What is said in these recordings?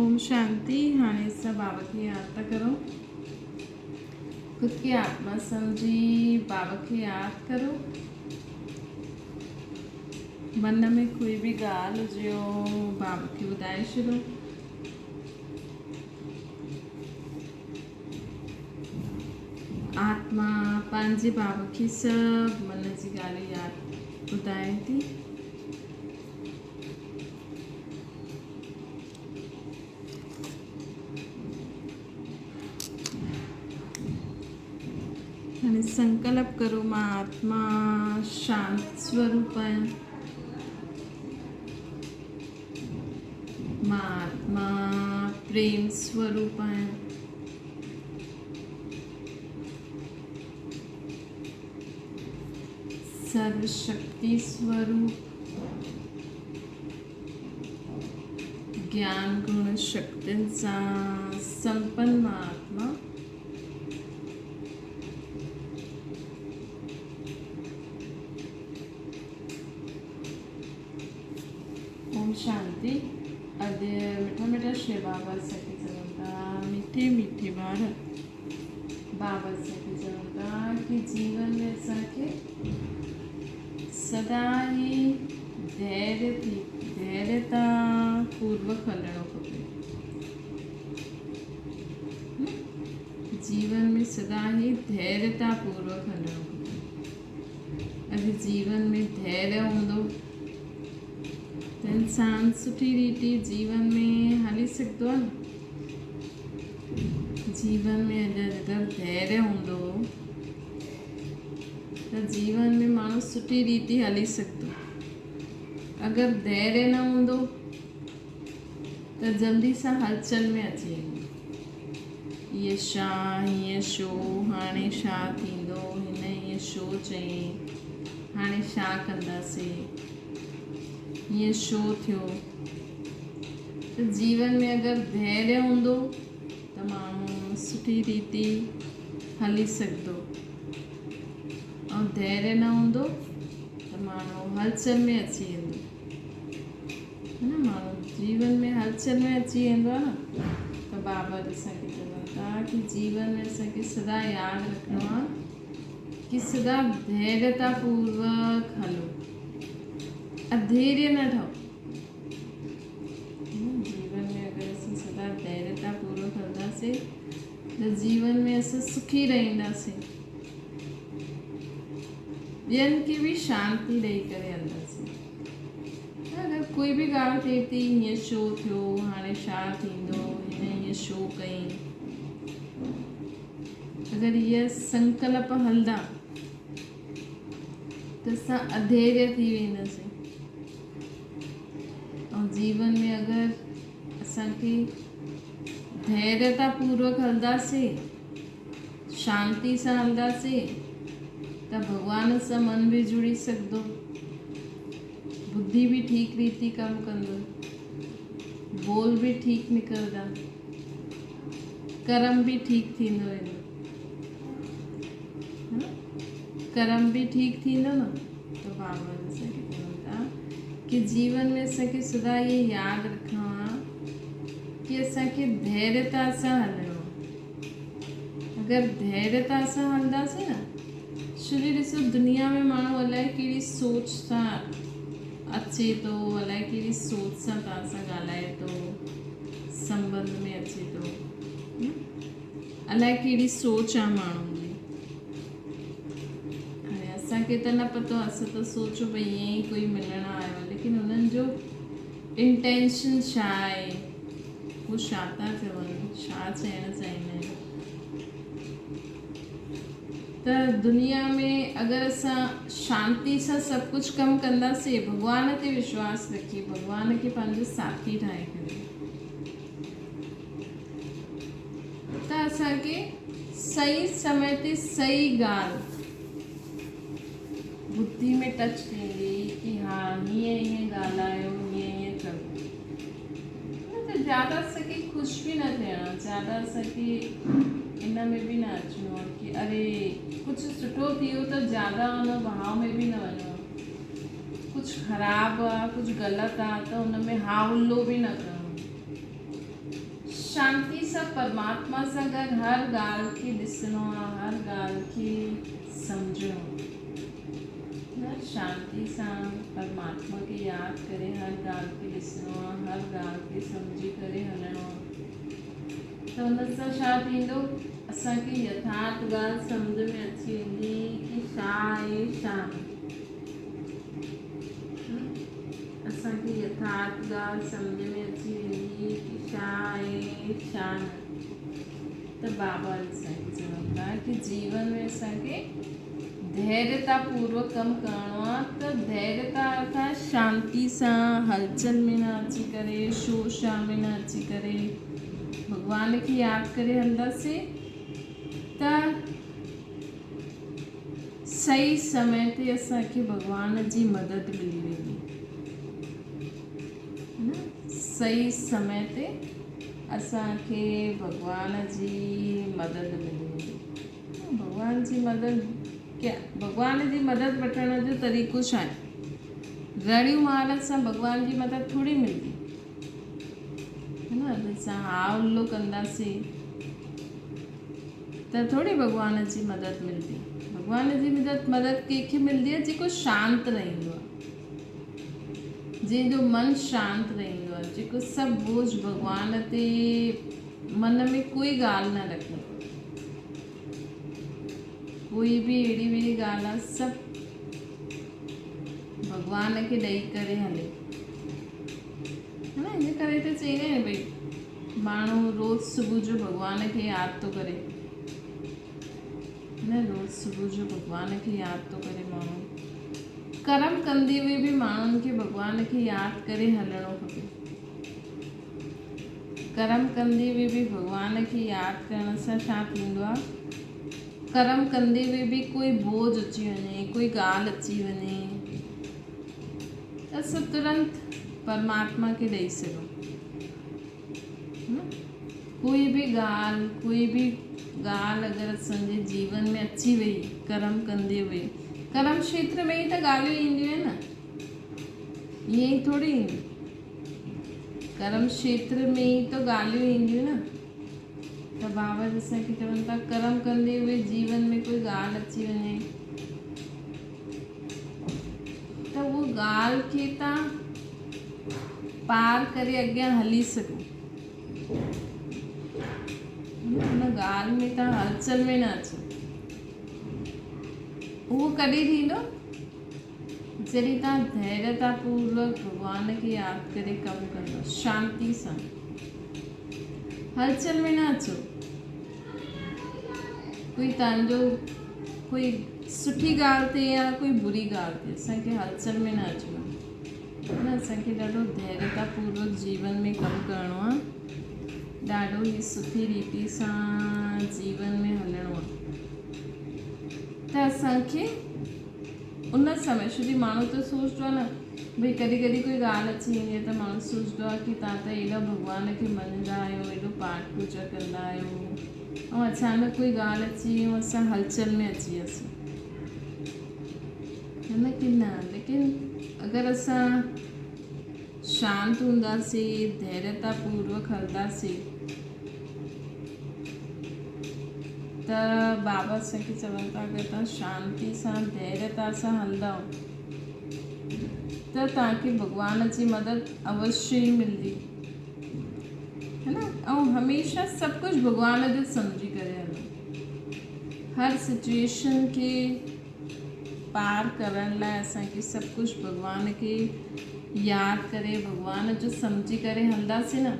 اوم شانتي هاڻي اسان بابا کي ياد ٿا ڪرون خود کي آتما سمجهي بابا کي ياد ڪرو من ۾ ڪوئي به ڳالهه هجيو بابا کي ٻڌائي ڇڏو آتما پنهنجي بابا کي سڀ من جي ڳالهيون ياد ٻڌائي ٿي. هاڻي سنڪلپ ڪرو مان آتما شانت سوروپ آهيان. مان آتما پريم سوروپ آهيان. سرو شڪتي سوروپ گيان گڻ شڪتين سان سمپن مان آتما. اوم شانتي اڄ مٺا مٺا شي بابا اسان کي چون ٿا مٺي مٺي ٻار بابا اسان کي چون ٿا ڪي جيون ۾ اسان کي سدا ئي ڌيري ٿي ڌيريتا پوروڪ هلڻو کپي جيون ۾ سدا ئي ڌيريتا پوروڪ هلڻو کپي اڄ جيون ۾ ڌيريه هوندو ته انسان سٺي ريتي جيون ۾ هلي سگهندو آهي. جيون ۾ اڄ اگر ڌيريه هوندو ته جيون ۾ ماڻهو سٺي ريتي هلي سگهندو. اگر ڌيريه نه هوندو ته جلدي سان هلچل ۾ اچي ويندو. هيء ڇا، هيئن ڇو، هاڻي ڇا ٿيندو، هن ائين ڇو چيائين، هاڻي ڇا ڪنداسين، هيئن ڇو ٿيو. ته جيون ۾ اگر ڌيريه هوندو ته ماڻهو سٺي ريتي هلي سگهندو ۽ ڌيريه نه هوندو ته ماڻهو هلچل ۾ اچي ويندو. نه ماڻهو جيون ۾ هلچل ۾ اچي ويندو آهي نه ته بابا جي اسان کي چون ٿا ڪي جيون ۾ اسان کي سدا ياد رکڻو آهي ڪي سدا ڌيريتا پوروڪ هلو اڌيريه نه ٺهو جيون ۾ اگر اسان سدا ڌيريتا پوروڪ هلنداسين ته جيون ۾ اسان سکي رهنداسين ٻين کي به شانتي ڏئي ڪري هلنداسين اگر ڪوئي به ڳالهه ٿئي ٿي هيئن ڇو ٿيو هاڻي ڇا ٿيندو هن هيئن ڇو ڪئي اگر اهي سنڪلپ هلندا ته اسان اڌيريه ٿي وينداسين ۽ جيون ۾ اگر اسانکي ڌيريتا پوروڪ هلنداسين شانتي سان هلنداسين ته ڀڳوان سان من به جڙي سگهندو، ٻڌي به ٺيڪ ريتي ڪم ڪندو، ٻول به ٺيڪ نڪرندا، ڪرم به ٺيڪ ٿيندو ويندو. ڪرم به ٺيڪ ٿيندو نه ته بابا اسان کي چون ٿا ڪي جيون ۾ اسان کي سدا اهي ياد رکڻو آهي ڪي اسان کي ڌيريتا سان هلڻو اگر ڌيريتا سان هلنداسين نه شري ڏسو دنيا ۾ ماڻهو الائي ڪهڙي سوچ سان اچي ٿو الائي ڪهڙي سوچ سان توهان سان ڳالهائي ٿو سنبنڌ ۾ اچي ٿو الائي ڪهڙي سوچ آ ماڻهن جي هاڻي اسان کي ته نه پتو اسان ته سوچو ڀئي ائين ئي ڪوئي ملڻ آيو آهي ليڪن انهن جو انٽينشن ڇا آهي هو ڇا ٿا چون، ڇا چئڻ چاهيندا آهن ته دنيا ۾ اگر اسان شانتي سان سڀ ڪجهه ڪم ڪنداسين، ڀڳوان تي وشواس رکي، ڀڳوان کي پنهنجو ساٿي ٺاهي ڪري ته اسان کي صحيح سمي تي صحيح ڳالهه ٻڌي ۾ ٽچ ٿيندي ڪي ها هيئن هيئن ڳالهايو هيئن هيئن ڪيو. نه ته زياده اسان کي خوش به نه ٿيڻو آهي زياده اسان کي ان ۾ به نه اچڻو آهي ڪي اري ڪجهه سٺو ٿي ويو ته زياده ان ڀاء ۾ به نه وڃڻو آهي ڪجهه خراب آهي ڪجهه غلط آهي ته ان ۾ ها هلو به نه ڪرڻو. شانتي سان پرماتما سان گڏ هر ڳالهه کي ڏسڻو آ، هر ڳالهه کي سمجهڻو آ. شانتي سان پرماتما کي ياد ڪري هر ڳالهه کي ڏسڻو آ، هر ڳالهه کي سمجهي ڪري هلڻو آ. ته ان سان ڇا ٿيندو؟ اسان کي يٿارٿ ڳالهه سمجهه ۾ اچي ويندي ڪي ڇا آهي ڇا نه. اسان کي يٿارٿ ڳالهه سمجهه ۾ اچي ويندي ڪي ڇا آهي ڇا نه. ته بابا اسان کي چون ٿا ڪي جيون ۾ اسان کي ڌيريتا پوروڪ ڪم ڪرڻو آهي ته ڌيريتا ارٿات شانتي سان هلچل ۾ نه اچي ڪري شور شا ۾ نه اچي ڪري ڀڳوان کي ياد ڪري هلنداسين ته صحيح سمي تي اسان کي ڀڳوان جي مدد ملي ويندي. صحيح سمي تي اسان کي ڀڳوان جي مدد ملي ويندي. ڀڳوان جي مدد ڀڳوان جي مدد وٺڻ جو طريقو ڇا آهي؟ رڙيون مارڻ سان ڀڳوان جي مدد ٿوري ملندي. اسان هاء هلو ڪنداسين ته ٿوري ڀڳوان جي مدد ملندي. ڀڳوان جي مدد مدد ڪنهن کي ملندي آهي جيڪو شانت رهندو آهي، جنهن جو من شانت رهندو آهي، جيڪو سڀ بوجه ڀڳوان تي من ۾ ڪوئي ڳالهه نه رکي، ڪوئي به اهڙي وهڙي ڳالهه آهي سڀ ڀڳوان کي ڏئي ڪري هلي. ان ڪري ته چئيندا آهن ڀئي ماڻهو روز صبح جو ڀڳوان کي ياد ٿو ڪري نه روز صبح جو ڀڳوان کي ياد ٿو ڪري ماڻهو ڪرم ڪندي هئي به ماڻهن کي ڀڳوان کي ياد ڪري هلڻو کپي ڪرم ڪندي هئي به ڀڳوان کي ياد ڪرڻ سان ڇا ٿيندو آهي ڪرم ڪندي هئي به ڪوئي بوجھ اچي وڃي ڪوئي ڳالهه اچي وڃي ته اسان ترنت پرماتما کي ڏئي سگهون. ڪوئي به ڳالهه ڪوئي به ڳالهه اگر اسان جي جيون ۾ اچي وئي ڪرم ڪندي هئي ڪرم کيتر ۾ ئي ته ڳالهيون اينديون آهن نه ائين ئي ٿوري اينديون ڪرم کيتر ۾ ئي ته ڳالهيون اينديون نه ته بابا اسان کي چون ٿا ڪرم ڪندي هئي جيون ۾ ڪوئي ڳالهه اچي وڃي ته اهو ڳالهه کي تان پار ڪري اڳيان هلي سگهو. ان ڳالهه ۾ تان هلچل ۾ نه اچو. اهو ڪڏهن ٿيندو؟ جڏهن تان ڌيريتا پوروڪ ڀڳوان کي ياد ڪري ڪم ڪندو، شانتي سان. هلچل ۾ نه اچو. ڪوئي تنهنجو ڪوئي سٺي ڳالهه تي يا ڪوئي بري ڳالهه تي اسان کي هلچل ۾ نه اچڻو آهي نه اسان کي ڏاڍو ڌيريتا پوروڪ جيون ۾ ڪم ڪرڻو آهي ڏاڍو ئي سٺي ريتي سان جيون ۾ هلڻو آهي ته اسان کي ان سمي ڇو جي ماڻهو ته سوچدو آهي نه ڀئي ڪڏهن ڪڏهن ڪوئي ڳالهه اچي ويندي آهي ته ماڻهو سوچدو آهي ڪي توهان ته ايڏا ڀڳوان کي مڃندا آهيو ايڏو پاٺ پوڄا ڪندا آهيو ۽ اچانڪ ڪوئي ڳالهه اچي وئي ۽ اسان هلچل ۾ اچي وياسين نه ڪي نه ليڪن اگر اسان شانت هونداسين ڌيريتا پوروڪ هلنداسين ته بابا اسان کي چون ٿا اگر توهان شانتي سان ڌيريتا سان هلندؤ ته توهان کي ڀڳوان جي مدد اوشيه ئي ملندي هي نه ۽ هميشه سڀ ڪجهه ڀڳوان جو سمجهي ڪري هلو هر سچويشن کي پار ڪرڻ لاء اسان کي سڀ ڪجهه ڀڳوان کي ياد ڪري ڀڳوان جو سمجهي ڪري هلنداسين نه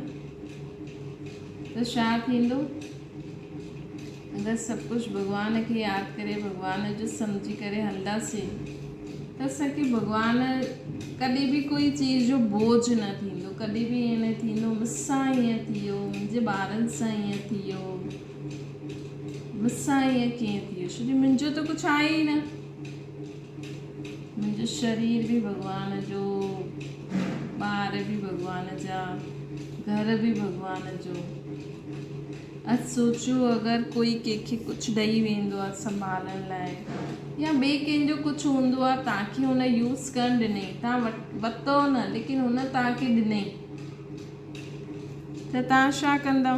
ته ڇا ٿيندو اگر سڀ ڪجهه ڀڳوان کي ياد ڪري ڀڳوان جو سمجهي ڪري هلنداسين ته اسان کي ڀڳوان ڪڏهن به ڪوئي چيز جو بوجه نه ٿيندو ڪڏهن به ائين نه ٿيندو مون سان ائين ٿي ويو منهنجي ٻارن سان ائين ٿي ويو مون سان ائين ڪيئن ٿي ويو ڇو جو منهنجو ته ڪجهه آهي ئي نه منهنجو شرير به ڀڳوان جو ٻار به ڀڳوان جا گهر به ڀڳوان جو اڄ سوچيو اگر ڪوئي ڪنهن کي ڪجهه ڏئي ويندو آهي سنڀالڻ لاء يا ٻئي ڪنهن جو ڪجهه هوندو آهي توهان کي هن يوز ڪرڻ ڏنئي توهان ورتو نه ليڪن هن توهان کي ڏنئي ته ته توهان ڇا ڪندؤ؟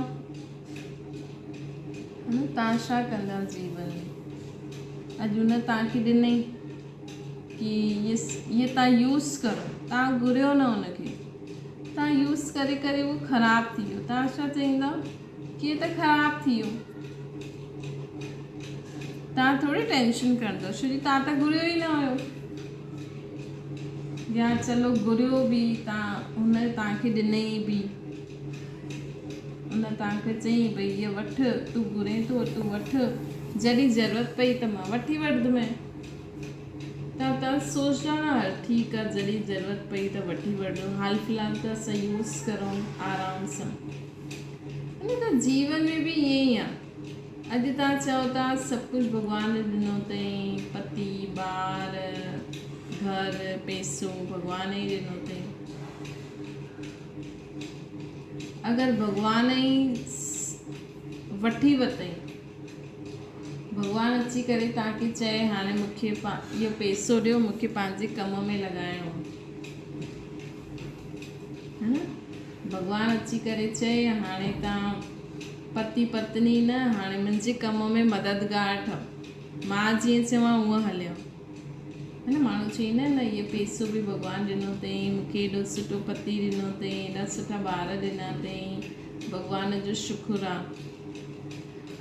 نه توهان ڇا ڪندؤ جيون ۾؟ اڄ هن توهان کي ڏنئي ڪي هيء توهان يوز ڪرو، توهان گهريو نه هن کي، توهان يوز ڪري ڪري اهو خراب ٿي ويو، توهان ڇا چئيندؤ ڪي هي ته خراب ٿي ويو. توهان ٿوري ٽينشن کڻندؤ ڇو جي توهان ته گهريو ئي نه هيو. يا چلو گهريو به توهان هن توهان کي ڏنئي به. ان توهان کي چيائين ڀئي هيء وٺ، تون گهرين ٿو، تون وٺ، جڏهن ضرورت پئي ته مان وٺي وٺندومانء. ته توهان سوچندا نه هل ٺيڪ آ جڏهن ضرورت پئي ته وٺي وٺندم، حال في الحال ته اسان يوز ڪرون آرام سان. ان ته جيون ۾ به ائين ئي آ. اڄ توهان چئو ٿا سڀ ڪجهه ڀڳوان ڏنو اٿئي، پتي، ٻار، گهر، پئسو ڀڳوان ئي ڏنو اٿئي. اگر ڀڳوان ئي وٺي وتئي، ڀڳوان اچي ڪري توهان کي چئي هاڻي مون کي اهو پئسو ڏيو مون کي پنهنجي ڪم ۾ لڳائڻو آهي. نه ڀڳوان اچي ڪري چئي هاڻي توهان پتي پتني نه هاڻي منهنجي ڪم ۾ مددگار ٺهو، مان جيئن چوان اونئن هليو. نه ماڻهو چئيندا آهن نه اهو پئسو به ڀڳوان ڏنو اٿئي مون کي ايڏو سٺو پتي ڏنو اٿئي ايڏا سٺا ٻار ڏنا اٿئي ڀڳوان جو شڪر آ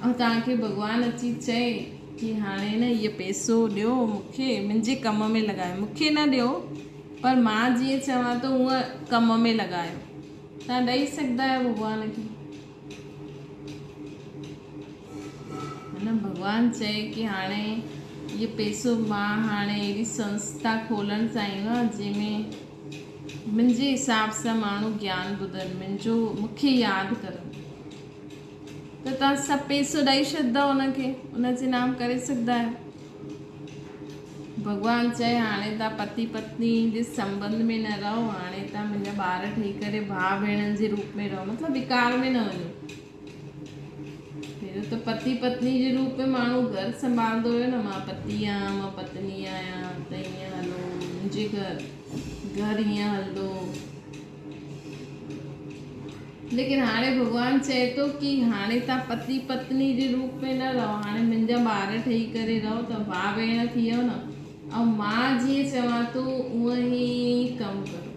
۽ توهان کي ڀڳوان اچي چئي ڪي هاڻي نه اهو پئسو ڏيو مون کي منهنجي ڪم ۾ لڳايو مون کي نه ڏيو پر مان جيئن چوان ٿو اونئن ڪم ۾ لڳايو توهان ڏئي سگهندا آهيو ڀڳوان کي؟ نه ڀڳوان چئي ڪي هاڻي اهو پئسو مان هاڻي اهڙي سنسٿا کولڻ چاهيندو آهيان جنهن ۾ منهنجي حساب سان ماڻهو گيان ٻڌن منهنجو مون کي ياد ڪرن ته توهان سڀ پئسو ڏئي ڇڏندؤ ان کي ان جي نام ڪري سگهندا آهيو؟ ڀڳوان چئي هاڻي توهان پتي پتني جي سنٻنڌ ۾ نه رهو هاڻي توهان منهنجا ٻار ٺهي ڪري ڀاء ڀيڻن جي روپ ۾ رهو مطلب وڪار ۾ نه وڃو. پهريون ته پتي پتني جي روپ ۾ ماڻهو گهر سنڀالندو هيو نه مان پتي آهيان مان پتني آهيان ته ائين هلو منهنجي گهر گهر ائين هلندو. ليڪن هاڻي ڀڳوان چئي ٿو ڪي هاڻي توهان پتي پتني جي روپ ۾ نه رهو هاڻي منهنجا ٻار ٺهي ڪري رهو ته ڀاء ڀيڻ ٿي ويو نه ۽ مان جيئن چوان ٿو اونئن ئي ڪم ڪرو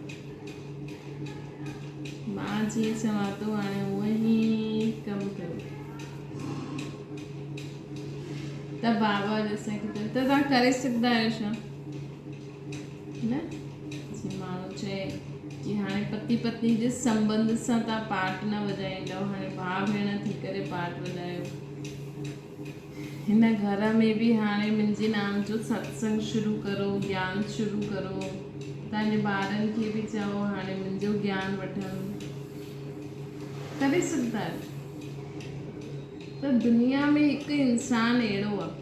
مان جيئن چوان ٿو هاڻي اونئن ئي ڪم ڪرو ته بابا اسان کي ته توهان ڪري سگهندا آهيو ڇا؟ نه جي ماڻهو چئي ڪي هاڻي پتي پتني جي سنٻنڌ سان توهان پاٽ نه وڄائيندؤ هاڻي ڀاء ڀيڻ ٿي ڪري پاٽ وڄايو هن گهر ۾ به هاڻي منهنجي نام جو ستسنگ شروع ڪرو گيان شروع ڪرو توهان جي ٻارن کي به چئو هاڻي منهنجو گيان وٺن ڪري سگهندا آهيو ته دنيا ۾ هڪ انسان اهڙو آهي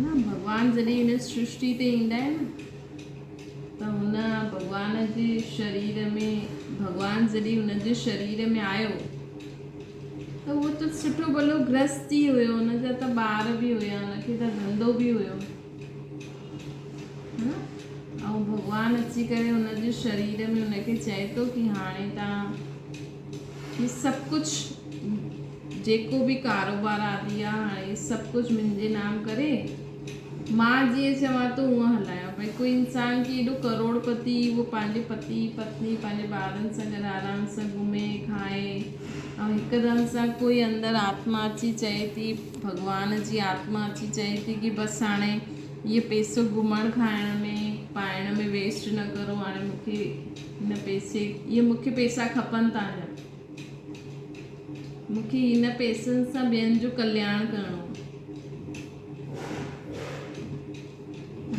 نه ڀڳوان جڏهن هن سرشٽي تي ايندا آهن ته هن ڀڳوان جي شرير ۾ ڀڳوان جڏهن هن جي شرير ۾ آيو ته اهو ته سٺو ڀلو گرهست ئي هيو هن جا ته ٻار به هيا هن کي ته ڌنڌو به هيو ۽ ڀڳوان اچي ڪري هن جي شرير ۾ هن کي چئي ٿو ڪي هاڻي تان هي سڀ ڪجهه جيڪو به ڪاروبار آدي آ هاڻي سڀ ڪجهه منهنجي نام ڪري مان جيئن چوان ٿو هونئن هلايان ڀئي ڪوئي انسان کي ايڏو ڪروڙ پتي اهو پنهنجي پتي پتني پنهنجي ٻارن سان گڏ آرام سان گهمي کائي ۽ هڪدم سان ڪوئي اندر آتما اچي چئي ٿي ڀڳوان جي آتما اچي چئي ٿي ڪي بس هاڻي اهو پئسو گهمڻ کائڻ ۾ پائڻ ۾ ويسٽ نه ڪرو هاڻي مونکي هن پئسي اهي مونکي پئسا کپن توهان جا مون کي هن پئسن سان ٻين جو ڪلياڻ ڪرڻو آهي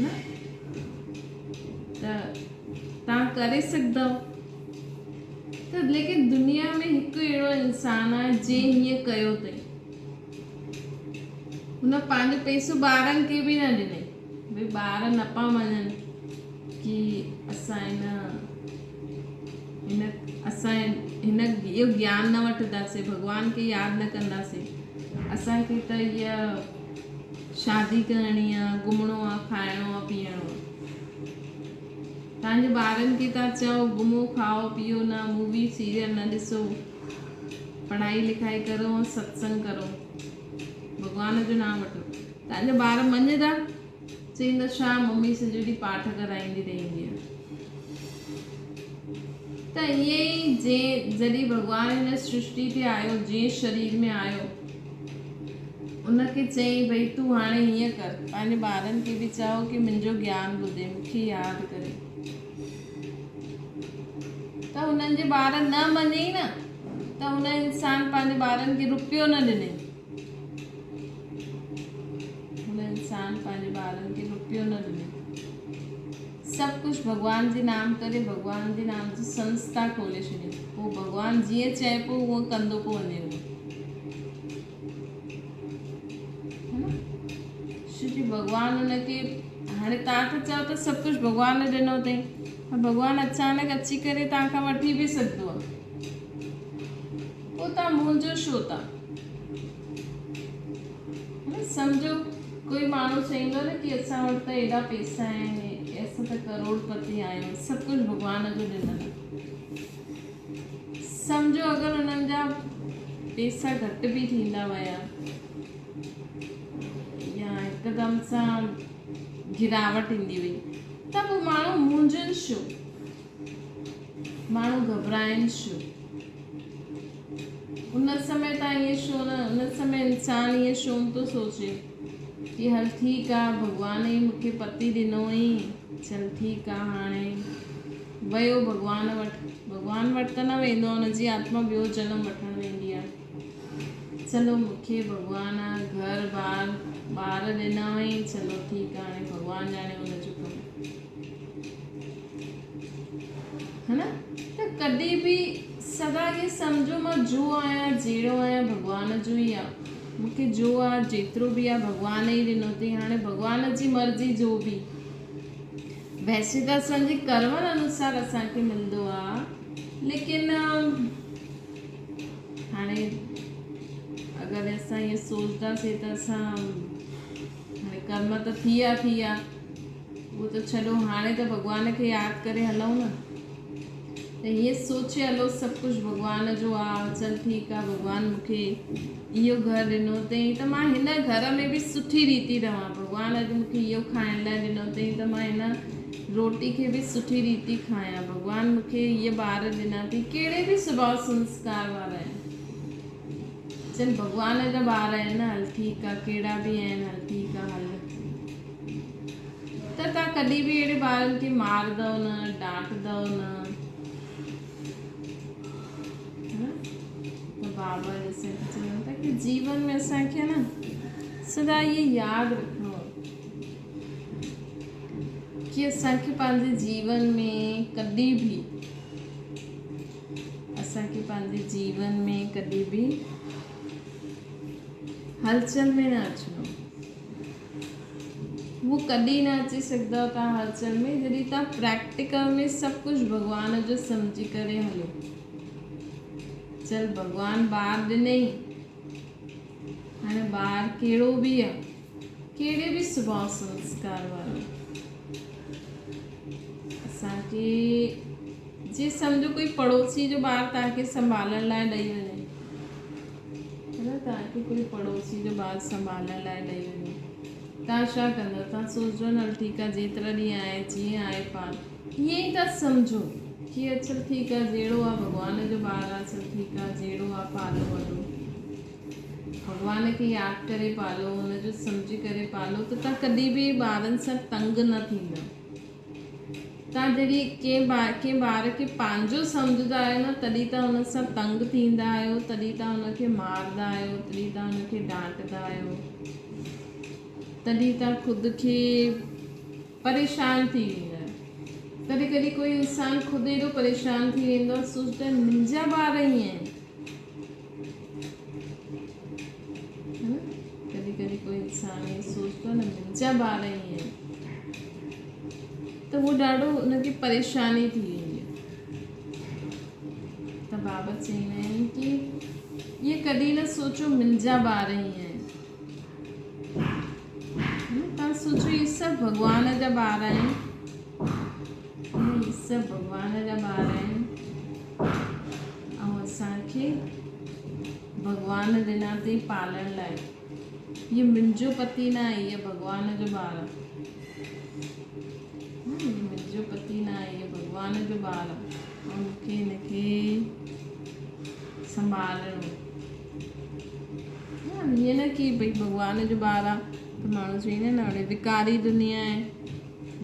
نه ته توهان ڪري سگهندؤ ته ليڪن دنيا ۾ هڪ اهڙو انسان آهي جنهن هيئن ڪيو اٿئي هن پنهنجو پئسو ٻارن کي به نه ڏنئي ڀئي ٻار نه پيا مڃن ڪي اسان هن هن اسان هن اهو گيان نه وٺنداسين ڀڳوان کي ياد نه ڪنداسين اسان کي ته هيء شادي ڪرڻي آ گهمڻو آ کائڻو آ پيئڻو آ. توهان جي ٻارن کي ٿا چئو گهمو کائو پيئو نه مووي سيريل نه ڏسو پڙهائي لکائي ڪرو ۽ ستسنگ ڪرو ڀڳوان جو نام وٺو توهان جا ٻار مڃندا چئيندا ڇا ممي سڄو ڏينهن پاٺ ڪرائيندي رهندي آهي ته ائين ئي جنهن جڏهن ڀڳوان هن سرشٽي تي آيو جنهن شرير ۾ آيو ان کي چيائين ڀئي تون هاڻي هيئن ڪر پنهنجي ٻارن کي به چئو ڪي منهنجو گيان ٻڌي مون کي ياد ڪري ته هنن جي ٻار نه مڃيئي نه ته هن انسان پنهنجي ٻارن کي روپيو نه ڏني هن انسان پنهنجي ٻارن کي روپيو نه ڏني سڀ ڪجهه ڀڳوان جي نام ڪري ڀڳوان جي نام جي سنسٿا کولي ڇڏي پوء ڀڳوان جيئن چئي پيو اهو ڪندو پيو وڃي اهو ڇو جو ڀڳوان ان کي هاڻي تان ته چئو ته سڀ ڪجهه ڀڳوان ڏنو اٿئي پر ڀڳوان اچانڪ اچي ڪري تان کان وٺي به سگهندو آهي پوء تان منهنجو ڇو ٿا سمجهو ڪوئي ماڻهو چئيندو نه ڪي اسان وٽ ته ايڏا پيسا آهن اسان ته ڪروڙ پتي آهيون سڀ ڪجهه ڀڳوان جو ڏنل آهي سمجهو اگر انهن جا پيسا گهٽ به ٿيندا ويا يا هڪدم سان گراوٽ ايندي وئي ته پوء ماڻهو منجهن ڇو ماڻهو گهٻرائن ڇو ان سمي تان ائين ڇو نه ان سمي انسان ائين ڇو نه ٿو سوچي ڪي هل ٺيڪ آ ڀڳوان ئي مونکي پتي ڏنو هئي چل ٺيڪ آ هاڻي ويو ڀڳوان وٽ ڀڳوان وٽ ته نه ويندو ان جي آتما ٻيو جنم وٺڻ ويندي آ چلو مونکي ڀڳوان گهر بار ٻار ڏنا هئي چلو ٺيڪ آ هاڻي ڀڳوان ڄاڻي ان جو ڪم ها نه ته ڪڏهن به سدا ائين سمجهو مان جو آهيان جهڙو آهيان ڀڳوان جو ئي آ مونکي جو آ جيترو به آ ڀڳوان ئي ڏنو اٿئي هاڻي ڀڳوان جي مرضي جو به ويسي ته اسان جي ڪرمن انوسار اسان کي ملندو آ ليڪن هاڻي اگر اسان ائين سوچداسي ته اسان هاڻي ڪرم ته ٿي ويا ٿي ويا اهو ته ڇڏو هاڻي ته ڀڳوان کي ياد ڪري هلون نه ته هيئن سوچي هلو سڀ ڪجهه ڀڳوان جو آ چل ٺيڪ آ ڀڳوان مون کي اهو گهر ڏنو اٿئي ته مان هن گهر ۾ به سٺي ريتي رهان ڀڳوان اڄ مون کي اهو کائڻ لاء ڏنو اٿئي ته مان هن روٽي کي به سٺي ريتي کايان ڀڳوان مون کي اهي ٻار ڏنا اٿئي ڪهڙي به سڀاء سنسڪار وارا آهن چل ڀڳوان جا ٻار آهن نه هل ٺيڪ آ ڪهڙا به آهن هل ٺيڪ آ هل ته توهان ڪڏهن به اهڙي ٻارن کي مارندؤ نه ڊانٽندؤ نه ته بابا جيسين چون ٿا ڪي جيون ۾ اسان کي نه سدا اهي ياد رکڻو ڪي اسان کي پنهنجي جيون ۾ ڪڏهن به اسان کي پنهنجي جيون ۾ ڪڏهن به هلچل ۾ نه اچڻو هو ڪڏهن نه اچي سگهندؤ توهان هلچل ۾ جڏهن توهان پريڪٽيڪل ۾ سڀ ڪجهه ڀڳوان جو سمجهي ڪري هلو چل ڀڳوان ٻار ڏنئي هاڻي ٻار ڪهڙو به آ ڪهڙي به سڀاء سنسڪار وارو اسان کي جي سمجهو ڪوئي پڙوسي جو ٻار توهان کي سنڀالڻ لاء ڏئي وڃي نه توهان کي ڪوئي پڙوسي جو ٻار سنڀالڻ لاء ڏئي وڃي توهان ڇا ڪندؤ توهان سوچجو نه ٺيڪ آهي جيترا ڏينهن آهي جيئن آهي پاڻ ائين ئي ٿا سمجهو ڪي اچل ٺيڪ آهي جهڙو آهي ڀڳوان جو ٻار آهي اچل ٺيڪ آهي جهڙو آهي پالو وڏو ڀڳوان کي ياد ڪري پالو ان جو سمجهي ڪري پالو ته توهان ڪڏهن به ٻارن سان تنگ نه ٿيندؤ توهان جڏهن ڪنهن ٻار ڪنهن ٻار کي پنهنجو سمجهندا آهيو نه تڏهن توهان ان سان تنگ ٿيندا آهيو تڏهن توهان ان کي ماردا آهيو تڏهن توهان ان کي ڊانٽدا آهيو تڏهن توهان خود کي پريشان ٿي ويندا آهيو ڪڏهن ڪڏهن ڪوئي انسان خود ايڏو پريشان ٿي ويندو آهي سوچندو آهي منهنجا ٻار ائين آهن ڪڏهن ڪڏهن ڪوئي انسان ائين سوچندو آهي نه منهنجا ٻار ائين آهن ته هو ڏاڍو ان کي پريشاني ٿي ويندي آهي ته بابا چوندا آهن ڪي ائين ڪڏهن نه سوچو منهنجا ٻار ائين آهن تان سوچو هي سڀ ڀڳوان جا ٻار آهن. سڀ ڀڳوان جا ٻار آهيون ۽ اسان کي ڀڳوان ڏنا اٿئي پالڻ لاء. هيء منهنجو پتي نه آهي، هيء ڀڳوان جو ٻار آهي. هيء منهنجو پتي نه آهي، هيء ڀڳوان جو ٻار آهي ۽ مون کي هن کي سنڀالڻو آهي. ائين نه ڪي ڀئي ڀڳوان جو ٻار آهي ته ماڻهو چئي نه نه وڪاري دنيا آهي.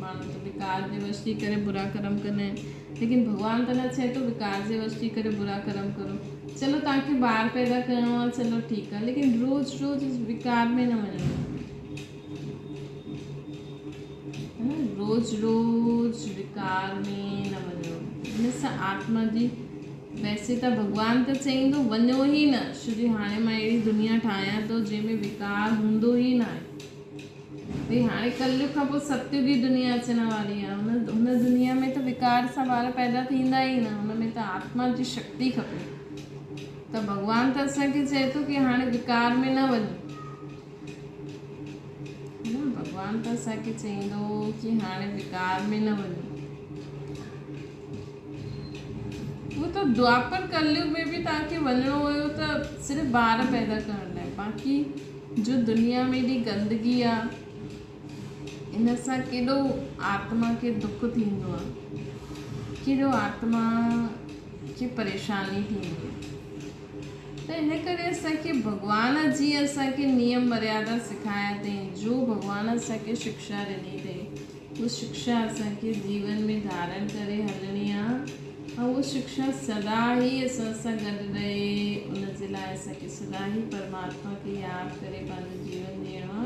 ماڻهو ته وڪار جي وش ٿي ڪري برا ڪرم ڪندا آهن ليڪن ڀڳوان ته نه چئي ٿو وڪار جي وش ٿي ڪري برا ڪرم ڪرو چلو توهان کي ٻار پيدا ڪرڻو آهي چلو ٺيڪ آهي ليڪن روز روز وڪار ۾ نه وڃڻو روز روز وڪار ۾ نه وڃڻو ان سان آتما جي ويسي ته ڀڳوان ته چئيندو وڃو ئي نه ڇو جي هاڻي مان اهڙي دنيا ٺاهيان ٿو جنهن ۾ وڪار هوندو ئي نه آهي ڀئي هاڻي ڪليگ کان پوء ستيگ جي دنيا اچڻ واري آهي. هن دنيا ۾ ته وڪار سان ٻار پيدا ٿيندا ئي نه. هن ۾ ته آتما جي شڪتي کپي. ته ڀڳوان ته اسان کي چئي ٿو ڪي هاڻي وڪار ۾ نه وڃو. ڀڳوان ته اسان کي چئيندو ڪي هاڻي وڪار ۾ نه وڃو. هو ته دوآپر ڪليگ ۾ به توهان کي وڃڻو هيو ته صرف ٻار پيدا ڪرڻ لاء باقي جو دنيا ۾ ايڏي گندگي آ ان سان ڪيڏو آتما کي دک ٿيندو آ ڪيڏو آتما کي پريشاني ٿيندي آ ته ان ڪري اسان کي ڀڳوان جي اسان کي نيم مريادا سکايا اٿئي جو ڀڳوان اسان کي شڪشا ڏني اٿئي اها شڪشا اسان کي جيون ۾ ڌارڻ ڪري هلڻي آ ۽ اها شڪشا سدا ئي اسان سان گڏ رهي ان جي لاء اسان کي سدا ئي پرماتما کي ياد ڪري پنهنجو جيون جيئڻو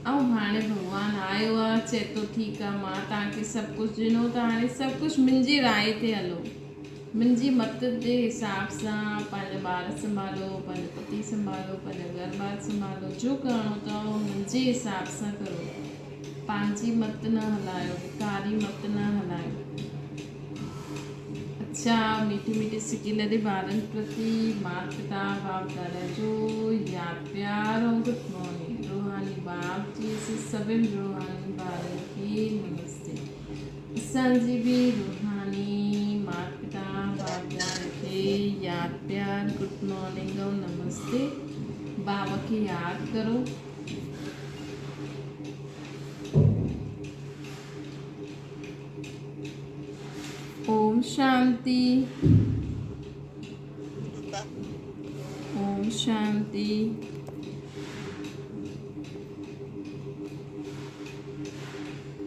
آ ۽ هاڻي ڀڳوان آيو آ چئي ٿو ٺيڪ آ مان توهان کي سڀ ڪجهه ڏنو ته هاڻي سڀ ڪجهه منهنجي راء تي هلو منهنجي مت جي حساب سان پنهنجا ٻار سنڀالو، پنهنجو پتي سنڀالو، پنهنجو گهر ٻار سنڀالو، جو ڪرڻو اٿو منهنجي حساب سان ڪرو، پنهنجي مت نه هلايو، وڪاري مت نه هلايو. اڇا ميٺي ميٺي سڪيلڌي ٻارن پرتي مات پتا باپ دادا جو ياد پيار ۽ گڊ مارننگ روحاني باپ جي سڀن روحاني ٻارن کي نمستي. اسان جي به روحاني مات پتا باپ دادا کي ياد پيار گڊ مارننگ ۽ نمستي بابا کي ياد ڪرو. اوم شانتي اوم شانتي.